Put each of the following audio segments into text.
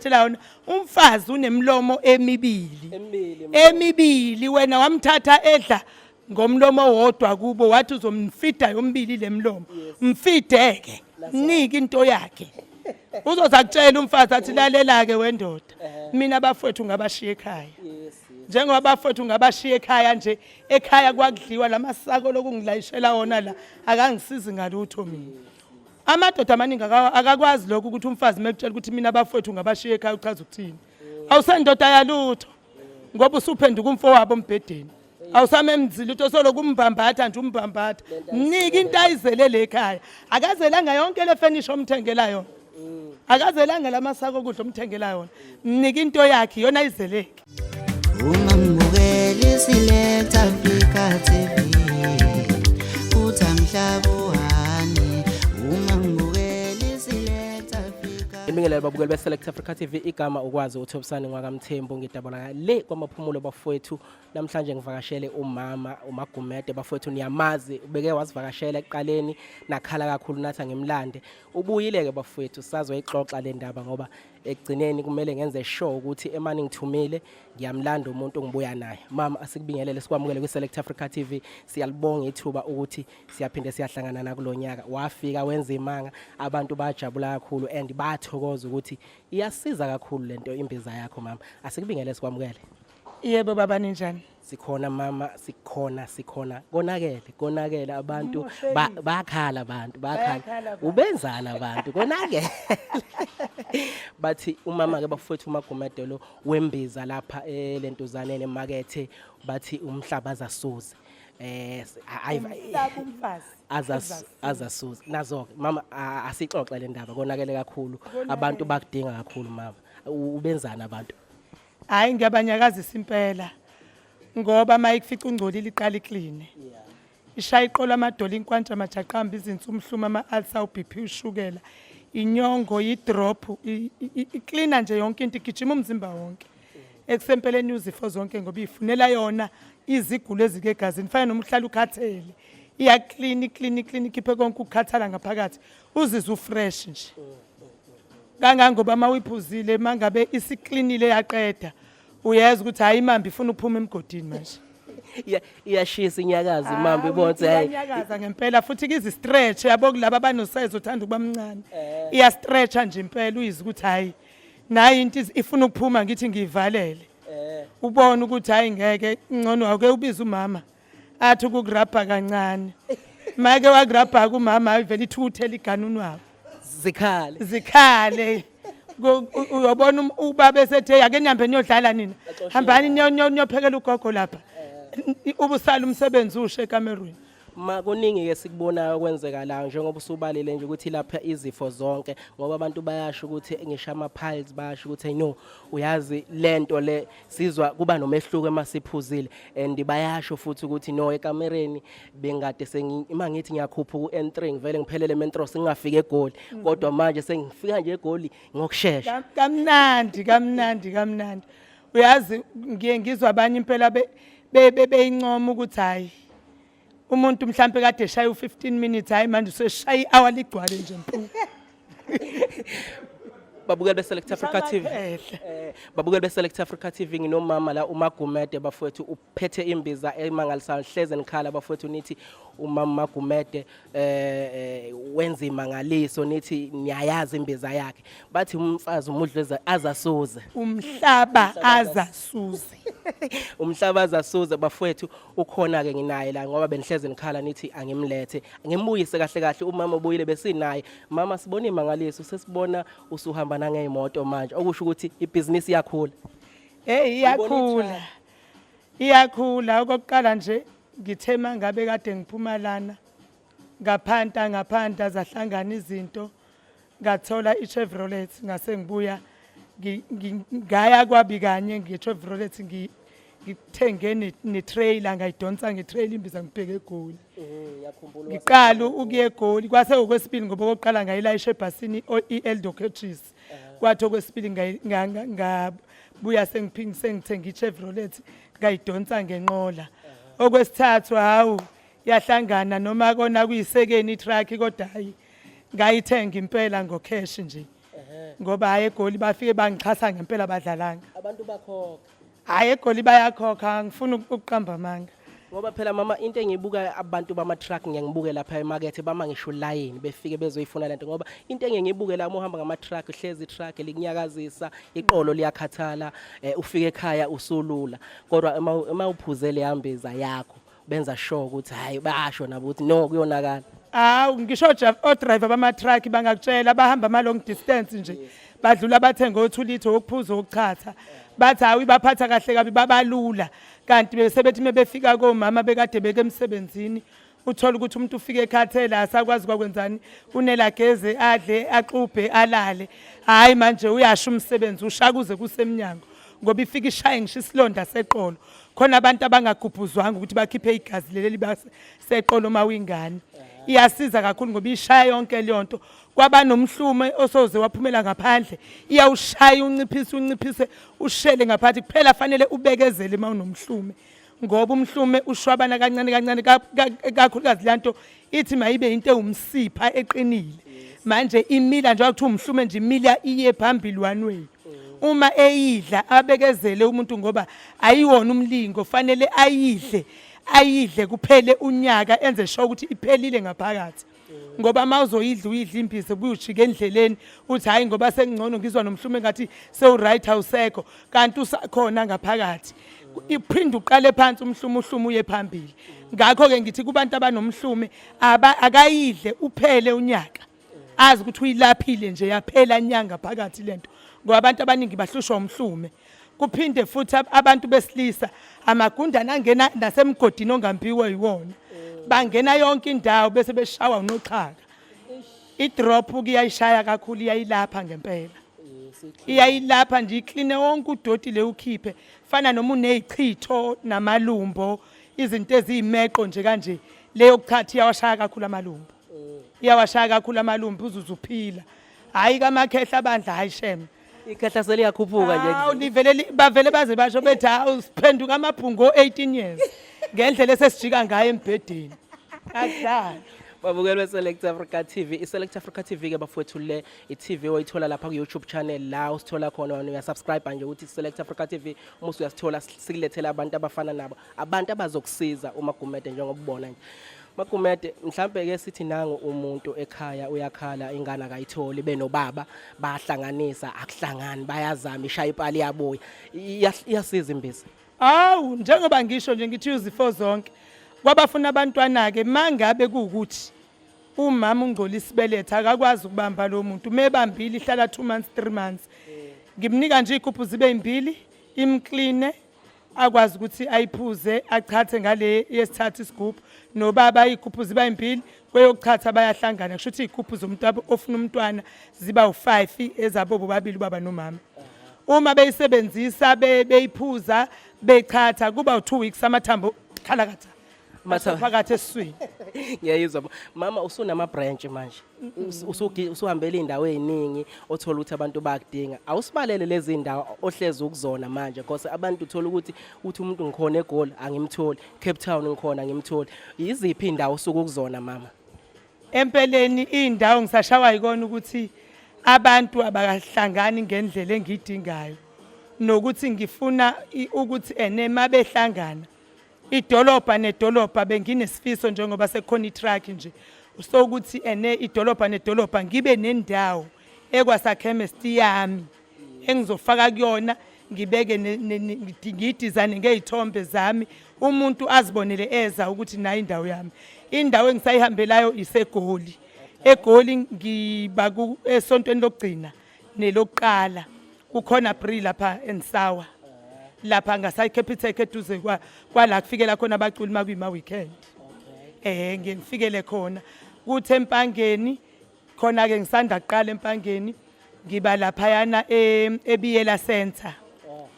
omthathela yona. Umfazi unemlomo emibili. Emibili. Emibili, wena wamthatha edla ngomlomo wodwa kubo, wathi uzomfida yombili lemlomo. Mfideke, mnike into yakhe. Uzoza kutshela umfazi athi, lalela ke wendoda, mina abafowethu ngabashiya ekhaya. Njengoba abafowethu ngabashiya ekhaya nje, ekhaya kwakudliwa lamasako lokungilayishela wona la, akangisizi ngalutho mina. Amadoda amaningi akakwazi lokho, ukuthi umfazi mekutshela ukuthi mina abafowethu ngabashiya ekhaya, uchaza ukuthini? Awusendoda yalutho, ngoba usuphenduka umfowabo embhedeni, awusamemzili lutho, soloku umbambatha nje, umbambatha. Mnike into ayizelele ekhaya. Akazelanga yonke le furniture omthengela yona, akazelanga lamasako okudla omthengela yona. Mnike into yakhe, iyona ayizeleke. Uma ngibukela iSelect Africa TV, uthi angihlabuhani uma ngibukela iSelect Africa. Ibingelelo babukeli be-Select Africa TV, igama ukwazi uThobisane ngwakaMthembu, ngidabula le kwamaphumulo bafowethu. Namhlanje ngivakashele umama uMagumede bafowethu, niyamazi, ubeke wasivakashela ekuqaleni, nakhala kakhulu nathi angimlande. Ubuyile ke bafowethu, sazoyixoxa le ndaba ngoba ekugcineni kumele ngenze sure ukuthi emani ngithumile ngiyamlanda umuntu ngibuya naye. Mama, asikubingelele, sikwamukele kwi-Select Africa TV. Siyalibonga ithuba ukuthi siyaphinde siyahlangana nakulonyaka. Wafika wenza imanga, abantu bajabula kakhulu and bathokoza ukuthi iyasiza kakhulu lento imbiza yakho mama. Asikubingelele, sikwamukele. Yebo baba, ninjani? Sikhona mama, sikhona, sikhona. Konakele, konakele, abantu bakhala, abantu bakhala. Bayakhala abantu. Ubenzana abantu, konakele. Bathi umama ke bafowethu uMagumede lo wembiza lapha elentuzaneni emakethe, bathi umhlaba azasuze. Umhlaba umfazi. Azasuze. Nazo ke mama, asixoxe le ndaba, konakele kakhulu. Abantu bakudinga kakhulu mama. Ubenzana abantu? Hayi, ngiyabanyakazisa impela, ngoba uma ikufica ungcolile iqala ikline. Ishaya iqolo, amadolo, inkwantsha, amajaqamba, izinsu, umhlume, ama-ulcer, u-BP, ushukela, inyongo, i-drop, iklina nje yonke into, igijima umzimba wonke. Ekusempeleni uzifo zonke, ngoba ifunela yona izigulo ezike egazini, fana noma uhlala ukhathele. Iyaklina, iklina, iklina, ikhiphe konke ukukhathala ngaphakathi. Uzizwe ufresh nje. Kangangoba uma uyiphuzile, mangabe isiklinile yaqeda, uyezwa ukuthi hayi, imambi ifuna ukuphuma emgodini manje. Iyashisa inyakazi imambi, ibona ukuthi hey. Iyanyakaza ngempela, futhi kizi stretch yabo kulaba abanosize uthanda ukuba mncane. Iya stretcha nje impela, uyizwa ukuthi hayi, nayi into ifuna ukuphuma, ngithi ngiyivalele. Ubone ukuthi hayi, ngeke, ngcono awuke ubize umama athi ukukurabha kancane. Make wakurabha kumama, hayi, vele ithukuthela iganunu wabo. Zikhale. Zikhale. Uyobona ubaba esethe, ake nihambe niyodlala nina, hambani niyophekela ugogo lapha, ubusala umsebenzi ushe ekamerweni. Ma, kuningi ke sikubonayo kwenzeka la, njengoba usubalile nje ukuthi lapha izifo zonke, ngoba abantu bayasho ukuthi ngisho ama-piles, bayasho ukuthi no, uyazi lento le sizwa kuba nomehluko emasiphuzile, and bayasho futhi ukuthi no, ekamereni bengade sengi ima ngithi ngiyakhupha ku-N3, ngivele ngiphelele eMentro, singafika eGoli, kodwa manje sengifika nje eGoli ngokushesha. Kamnandi, kamnandi, kamnandi. Uyazi, ngiye ngizwa abanye impela beyincoma ukuthi hayi, umuntu mhlampe kade eshaya u-15 minutes, hayi, manje useshaya i-hour ligcwale nje mpu. Babukeli be-Select Africa TV. Amakhehla. Babukeli be-Select Africa TV, nginomama la uMagumede bafowethu, uphethe imbiza emangalisayo. Hleze nikhala bafowethu, nithi umama Magumede wenza imangaliso, nithi niyayazi imbiza yakhe. Bathi umfazi umudleza azasuze. Umhlaba azasuze. Umhlaba azasuze bafowethu. Ukhona ke, nginaye la ngoba benihleze nikhala nithi angimlethe, ngimbuyise. Kahle kahle umama ubuyile, besinaye. Mama, sibona imangaliso, sesibona usuhamba nangeyimoto manje, okusho ukuthi ibhizinisi iyakhula. Hey, iyakhula, iyakhula. Okokuqala nje, ngithe mangabe kade ngiphuma lana, ngaphanta, ngaphanta, zahlangana izinto, ngathola i-Chevrolet, ngase ngibuya ngaya kwabi kanye nge-Chevrolet, ngithenge ne-trailer, ngayidonsa nge-trailer imbiza, ngibheke eGoli. Ngiqala ukuya eGoli kwase okwesibili, ngoba okokuqala ngayilayisha ebhasini i-Eldo Coaches. Kwathi okwesibili ngabuya sengithenga i-Chevrolet, ngayidonsa ngenqola. Okwesithathu, hawu, yahlangana, noma kona kuyisekeni i-truck, kodwa hayi, ngayithenga impela ngocash nje. Ngoba hhayi, eGoli bafike bangixhasa ngempela, badlalanga. Abantu bakhokha? Hhayi, eGoli bayakhokha, ngifuna ukuqamba amanga. Ngoba phela mama, into engiyibuka, abantu bama-truck, ngiyangibuke lapha emakethe, bama ngisho ulayini, befike bezoyifuna lento. Ngoba into engiyibuke la, uma uhamba ngama-truck, hlezi i-truck likunyakazisa iqolo, liyakhathala, ufike ekhaya usulula. Kodwa uma uphuze leya mbiza yakho, benza sure ukuthi hhayi, bayasho nabo ukuthi no, kuyonakala. Hawu, ngisho o-driver bama-truck bangakutshela, bahamba ama-long distance nje, badlula bathenga o-2 litre wokuphuza, wokuchatha, bathi hawu, ibaphatha kahle kabi, babalula. Kanti bese bethi mebefika komama bekade beke emsebenzini, uthola ukuthi umuntu ufike ekhathele, asakwazi kwakwenzani, unelageze, adle, axubhe, alale. Hhayi, manje uyasho umsebenzi usha kuze kusemnyango, ngoba ifike ishaye ngisho isilonda seqolo. Khona abantu abangagubhuzwanga ukuthi bakhiphe igazi leli seqolo uma uyingane. Iyasiza kakhulu ngoba ishaya yonke leyo nto. Kwaba nomhlume osoze waphumela ngaphandle, iyawushaya, unciphise, unciphise, ushele ngaphathi kuphela. Fanele ubekezele uma unomhlume, ngoba umhlume ushwabana kancane kancane, kakhulukazi le nto ithi mayibe into ewumsipha eqinile. Manje imila njengoba kuthiwa umhlume nje, imila iye phambili one way. Uma eyidla, abekezele umuntu, ngoba ayiwona umlingo. Fanele ayidle, ayidle kuphele unyaka, enze sure ukuthi iphelile ngaphakathi. Ngoba uma uzoyidla, uyidla imbiza, ubuye ujike endleleni uthi hhayi, ngoba sengcono, ngizwa nomhlume ngathi sewu-right, awusekho, kanti usakhona ngaphakathi. Iphinde uqale phansi umhlume, uhlume uye phambili. Ngakho-ke ngithi kubantu abanomhlume, akayidle uphele unyaka, azi ukuthi uyilaphile nje, yaphela nyanga phakathi lento, ngoba abantu abaningi bahlushwa umhlume. Kuphinde futhi abantu besilisa, amagundane angena nasemgodini ongambiwe yiwona, bangena yonke indawo, bese beshawa unoxhaka. I-drop kuyayishaya kakhulu, iyayilapha ngempela, iyayilapha nje, ikline wonke udoti le ukhiphe. Fana noma uneyichitho namalumbo, izinto eziyimeqo nje kanje, leyo kuchatha iyawashaya kakhulu amalumbo, iyawashaya kakhulu amalumbo, uzuze uphila. Hhayi kamakhehla bandla, hayi shem. Ikhehla seliyakhuphuka nje. Hawu, livele bavele baze basho bethi hawu, siphenduka amabhungu o-18 years ngendlela esesijika ngayo embhedeni, akudlali. Babukeli be-Select Africa TV, i-Select Africa TV ke bafowethu, le i-TV oyithola lapha ku-YouTube channel la usithola khona. Wena uyasubscribe nje ukuthi Select Africa TV, uma usuyasithola, sikulethela abantu abafana nabo, abantu abazokusiza uMagumede njengoba ubona nje. Magumede, mhlambe ke sithi nangu umuntu ekhaya uyakhala, ingane akayitholi, benobaba bahlanganisa, akuhlangani, bayazama, ishaya ipali yabuya. Iyasiza imbiza? Hawu, njengoba ngisho nje, ngithi uzifo zonke. Kwabafuna abantwana-ke, mangabe kuwukuthi umama ungcola isibeletho, akakwazi ukubamba lo muntu, mebambile ihlala 2 months, 3 months, ngimnika nje iy'gubhu zibe yimbili, imkline, akwazi ukuthi ayiphuze, achathe ngale yesithathu isigubhu. Nobaba iy'gubhu ziba yimbili, kweyokuchatha bayahlangana. Kusho ukuthi iy'gubhu zomuntu ofuna umntwana ziba u-5, ezabo bobabili, ubaba nomama. Uma beyisebenzisa, beyiphuza, bechatha, kuba u-2 weeks, amathambo khalakatha phakathi esiswini. Ngiyayizwa mama, usunama branch manje. Usuhambela iy'ndawo ey'ningi, othola ukuthi abantu bayakudinga. Awusibalele lezi ndawo ohlezi ukuzona manje, because abantu uthola ukuthi uthi umuntu ngikhona eGoli, angimtholi, Cape Town ngikhona, angimtholi. Yiziphi iy'ndawo osuke ukuzona, mama? Empeleni iy'ndawo ngisashawa yikona ukuthi abantu abakahlangani ngendlela engiyidingayo, nokuthi ngifuna ukuthi ene mabehlangana idolobha nedolobha. Benginesifiso, njengoba sekukhona i-truck nje, sokuthi ene idolobha nedolobha ngibe nendawo ekwasa-chemist yami engizofaka kuyona, ngibeke ngiyidizayine ngey'thombe zami, umuntu azibonele eza ukuthi nayo indawo yami. Indawo engisayihambelayo iseGoli. EGoli ngiba esontweni lokugcina nelokuqala, kukhona Bree lapha eNsawa, lapha ngasayiCapitec, eduze kwala kufikela khona abaculi makuyima weekend. Ngiye ngifikele khona. Kuthi eMpangeni khona ke, ngisanda kuqala eMpangeni, ngiba laphayana eBiyela Center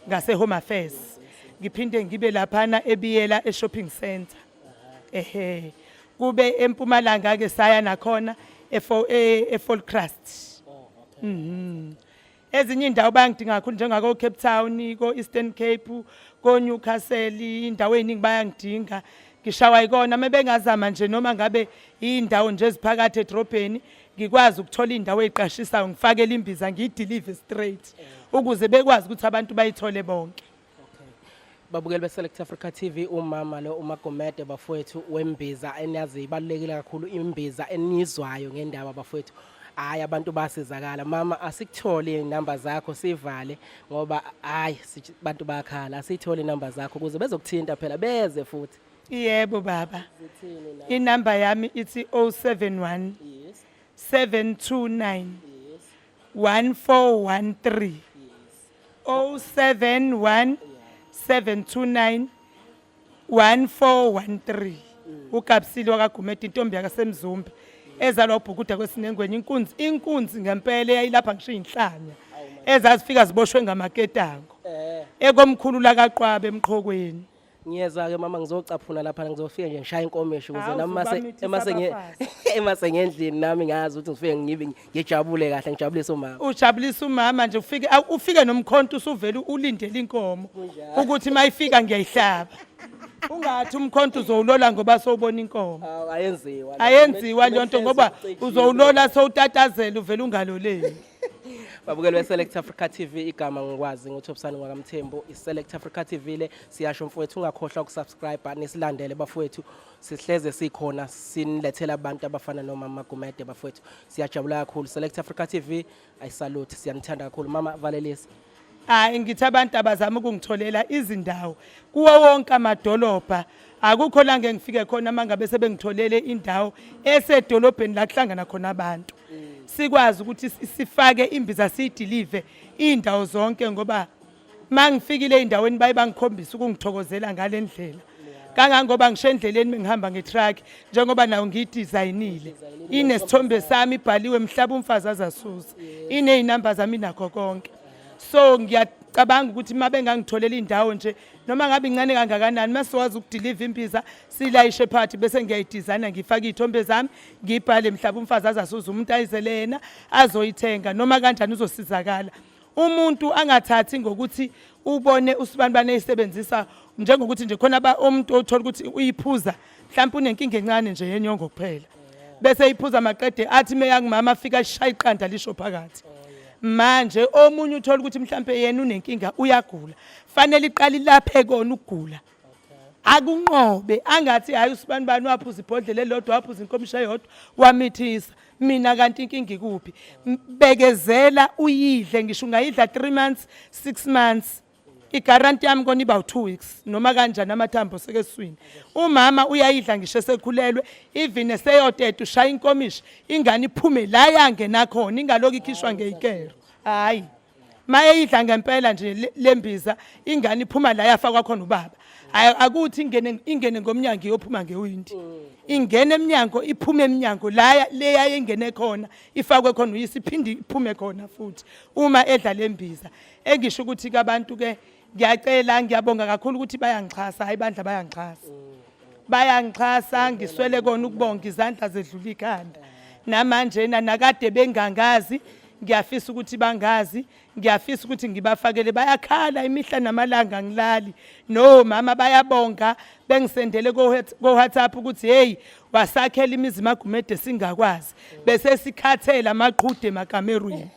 ngase Home Affairs. Ngiphinde ngibe laphana eBiyela e-shopping center. Ehe, kube eMpumalanga ke, saya nakhona eFolkrust. Ezinye indawo bayangidinga kakhulu, njengako Cape Town, ko Eastern Cape, ko Newcastle, indawo eziningi bayangidinga. Ngishawa yikona mebengazama nje, noma ngabe indawo nje eziphakathi edrobheni. Ngikwazi ukuthola indawo eziqashisayo ngifakele imbiza ngiyideliver straight ukuze bekwazi ukuthi abantu bayithole bonke. Babukeli be-Select Africa TV, umama lo uMagumede bafowethu wembiza eniyazi ibalulekile kakhulu imbiza enizwayo ngendaba bafowethu. Hayi, abantu basizakala. Mama, asikutholi inamba zakho sivale ngoba hayi bantu bayakhala. Asiyitholi inamba zakho ukuze bezokuthinta phela beze futhi. Yebo baba. Inamba yami ithi 071 729 1413. 071 729 1413. UGabsile wakaGumede, intombi yakasemzumbe ezalwa ubhukuda kwesinengwenye, inkunzi inkunzi ngempela eyayilapha ngisho inhlanya ezazifika ziboshwe ngamaketango ekomkhulu lakaQwabe emqhokweni. Ngiyeza-ke mama, ngizocaphuna lapha, ngizofika nje ngishaye inkomishi ukuze Hawu, nami mase uzobamitisa emase nge- abafazi. emase ngendlini nami ngazi ukuthi ngifike ngibe ngijabule kahle, ngijabulise umama. Ujabulisa umama nje, ufike ufike nomkhonto usuvele ulindele inkomo ukuthi mayifika ngiyayihlaba. Ungathi umkhonto uzowulola ngoba sowubona inkomo. Awu, ayenziwa. Ayenziwa leyo nto ngoba uzowulola sowutatazela uvele ungaloleli. Babukeli be-Select Africa TV, igama ngikwazi nguThobisani ngwakamthembu. I-Select Africa TV le, siyasho mfowethu, ungakhohlwa ukusubscribe nisilandele bafowethu. Sihleze sikhona sinilethela abantu abafana nomama Gumede bafowethu. Siyajabula kakhulu. Select Africa TV, I salute, siyanithanda kakhulu. Mama, valelisa. Hayi, ngithi abantu abazama ukungitholela izindawo kuwo wonke amadolobha. Akukho la ngeke ngifike khona uma ngabe sebengitholele indawo esedolobheni la kuhlangana khona abantu, sikwazi ukuthi sifake imbiza siyidilive iy'ndawo zonke, ngoba uma ngifikile ey'ndaweni baye bangikhombisa ukungithokozela ngale ndlela kangangoba ngisho endleleni bengihamba ngetruck, njengoba nayo ngiyidizayinile, inesithombe sami, ibhaliwe mhlaba umfazi azasusa, iney'namba zami, inakho konke. So ngiyacabanga ukuthi uma bengangitholela indawo nje, noma ngabe incane kangakanani, uma siwazi ukudiliva imbiza silayishe phakathi, bese ngiyayidizayina, ngifake iy'thombe zami, ngiyibhale mhlaba umfazi azasuza, umuntu ayizele yena azoyithenga noma kanjani uzosizakala. Umuntu angathathi ngokuthi ubone usibanibane eyisebenzisa, njengokuthi nje khona umuntu othola ukuthi uyiphuza mhlawumpe unenkinga encane nje yenyongo kuphela, bese iphuza maqede athi meya kumama afika ashaya iqanda lisho phakathi. Manje omunye uthola ukuthi mhlampe yena unenkinga, uyagula, fanele iqale ilaphe kona ukugula akunqobe, angathi hayi usibanibani waphuza ibhodlela elilodwa, waphuza inkomishi eyodwa, wamithisa mina, kanti inkinga ikuphi? Bekezela uyidle, ngisho ungayidla 3 months, 6 months, iguarantee yami kona iba u2 weeks noma kanjani amathambo sekeswini. Umama uyayidla ngisho esekhulelwe, even eseyoteta ushaya inkomishi, ingane iphume la yangena khona, ingaloku ikhishwa ngeyikero. Hayi, mayeyidla ngempela nje lembiza, ingane iphuma la yafakwa khona ubaba. Hayi, akuthi ingene ngomnyango iyophuma ngewindi, ingene eminyango iphume eminyango la leya ingene khona, ifakwe khona uyise, iphinde iphume khona futhi uma edla lembiza. Engisho ukuthi ke abantu ke ngiyacela, ngiyabonga kakhulu ukuthi bayangixhasa. Hayi bandla, bayangixhasa, bayangixhasa, ngiswele kona ukubonga, izandla zedlula ikhanda. Namanje nakade bengangazi, ngiyafisa ukuthi bangazi, ngiyafisa ukuthi ngibafakele. Bayakhala imihla namalanga, ngilali no mama, bayabonga, bengisendele ko WhatsApp ukuthi hey, wasakhela imizi Magumede singakwazi, bese sikhathela amaqhude emakamerweni.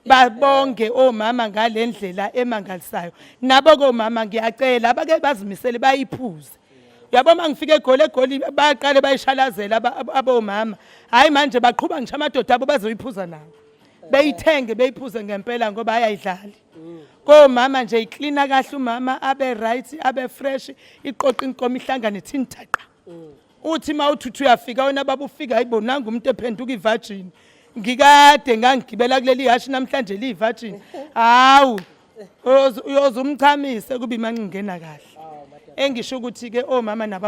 Babonge omama ngalendlela emangalisayo. Nabo komama ngiyacela abake bazimisele bayiphuze. Uyabo, uma ngifika eGoli, eGoli bayaqale bayishalazela abomama. Hhayi, manje baqhuba ngisho amadoda abo bazoyiphuza nabo, beyithenge beyiphuze ngempela, ngoba ayayidlali komama nje, iklina kahle umama abe right, abe fresh, iqoqa inkomo ihlangane thini thaqa. Uthi uma uthi uyafika wena baba, ufika, hayibo, nangu umuntu ephenduka ivirgin, ngikade ngangigibela kuleli hashi, namhlanje liyi-virgin. Hawu, uyoze umchamise kube imanxa ingena kahle. Engisho ukuthi-ke omama nabo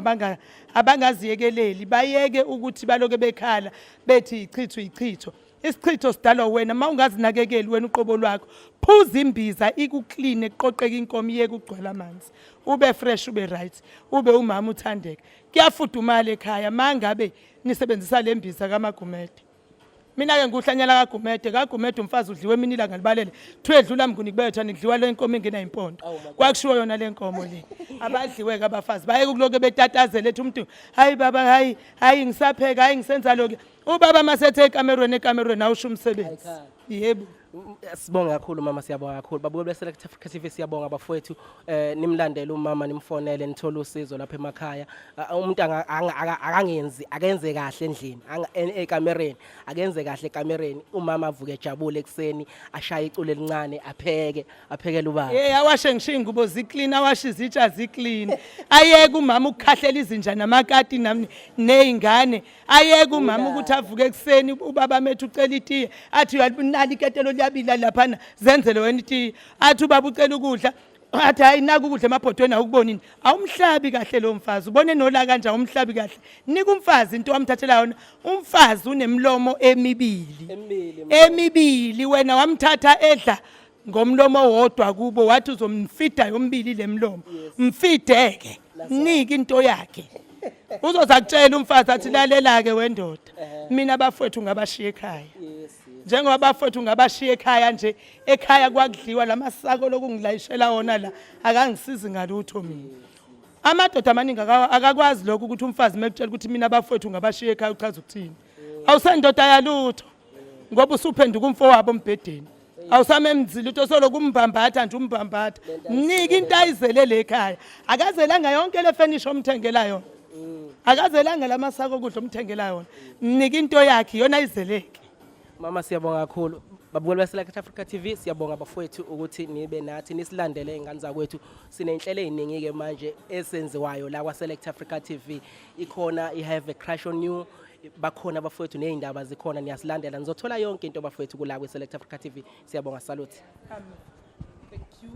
abangaziyekeleli, bayeke ukuthi baloke bekhala bethi ichitho ichitho. Isichitho sidalwa wena uma ungazinakekeli wena uqobo lwakho. Phuza imbiza ikukline, kuqoqeka inkomo, iyeke ukugcwala amanzi, ube fresh, ube right, ube umama uthandeke. Kuyafudumala ekhaya uma ngabe nisebenzisa le mbiza kaMagumede. Mina-ke nguhlanyela kaGumede, kaGumede umfazi udliwe emini ilanga libalele. Kuthiwa edlula Mnguni kubethwa nikudliwa le nkomo ingenayimpondo. Kwakushiwo yona le nkomo le. Abadliwe-ke abafazi bayeke ukuloke betatazela ethi umuntu hayi baba hayi hayi ngisapheka hayi ngisenza lokhu. Ubaba masethe ekamerweni ekamerweni awusho umsebenzi. Yebo. Sibonge kakhulu mama, siyabonga kakhulu. Babuke beSelect Africa TV, siyabonga bafowethu. Nimlandele umama, nimfonele, nithole usizo lapha emakhaya. Umuntu akangenzi, akenze kahle endlini, ekamereni, akenze kahle ekamereni. Umama avuke ejabule ekuseni, ashaye iculo elincane, apheke, aphekele ubaba. Hey, awashe ngisho iy'ngubo ziklini, awashe izitsha ziklini. Ayeke umama ukukhahlela izinja namakati ney'ngane. Ayeke umama ukuthi avuke ekuseni ubaba methu ucela itiye athi uyalibunala iketelo liyabila laphana zenzele wena itiye athi ubaba ucela ukudla athi hayi naku ukudla emabhodweni awukubonini awumhlabi kahle lo mfazi ubone nolaka nje awumhlabi kahle nika umfazi into wamthathela yona umfazi unemlomo emibili Emibili. Emibili wena wamthatha edla ngomlomo wodwa kubo wathi uzomfida yombili lemlomo mfideke mnike into yakhe uzoza kutshela umfazi athi lalela-ke wendoda mina abafowethu ngabashiya ekhaya njengoba abafowethu ngabashiya ekhaya nje ekhaya kwakudliwa lamasako lokungilayishela wona la akangisizi ngalutho mina. Amadoda amaningi akakwazi lokho ukuthi umfazi mekutshela ukuthi mina abafowethu ngabashiya ekhaya uchaza ukuthini. Awusendoda yalutho ngoba usuphenduka umfowabo embhedeni. Awusamemzili lutho soloku umbambatha nje umbambatha. Mnike into ayizele le ekhaya. Akazelanga yonke le furniture omthengela yona. Akazelanga lamasako okudla omthengela yona. Mnike into yakhe iyona ayizeleke. Mama, siyabonga kakhulu. Babukeli beSelect Africa TV, siyabonga bafowethu ukuthi nibe nathi nisilandele ingane zakwethu. Siney'nhlelo ey'ningi-ke manje esenziwayo la kwa-Select Africa TV. Ikhona i-Have a Crush on You, bakhona bafowethu ney'ndaba zikhona niyasilandela. Nizothola yonke into bafowethu kula kwi-Select Africa TV. Siyabonga, salute. Thank you.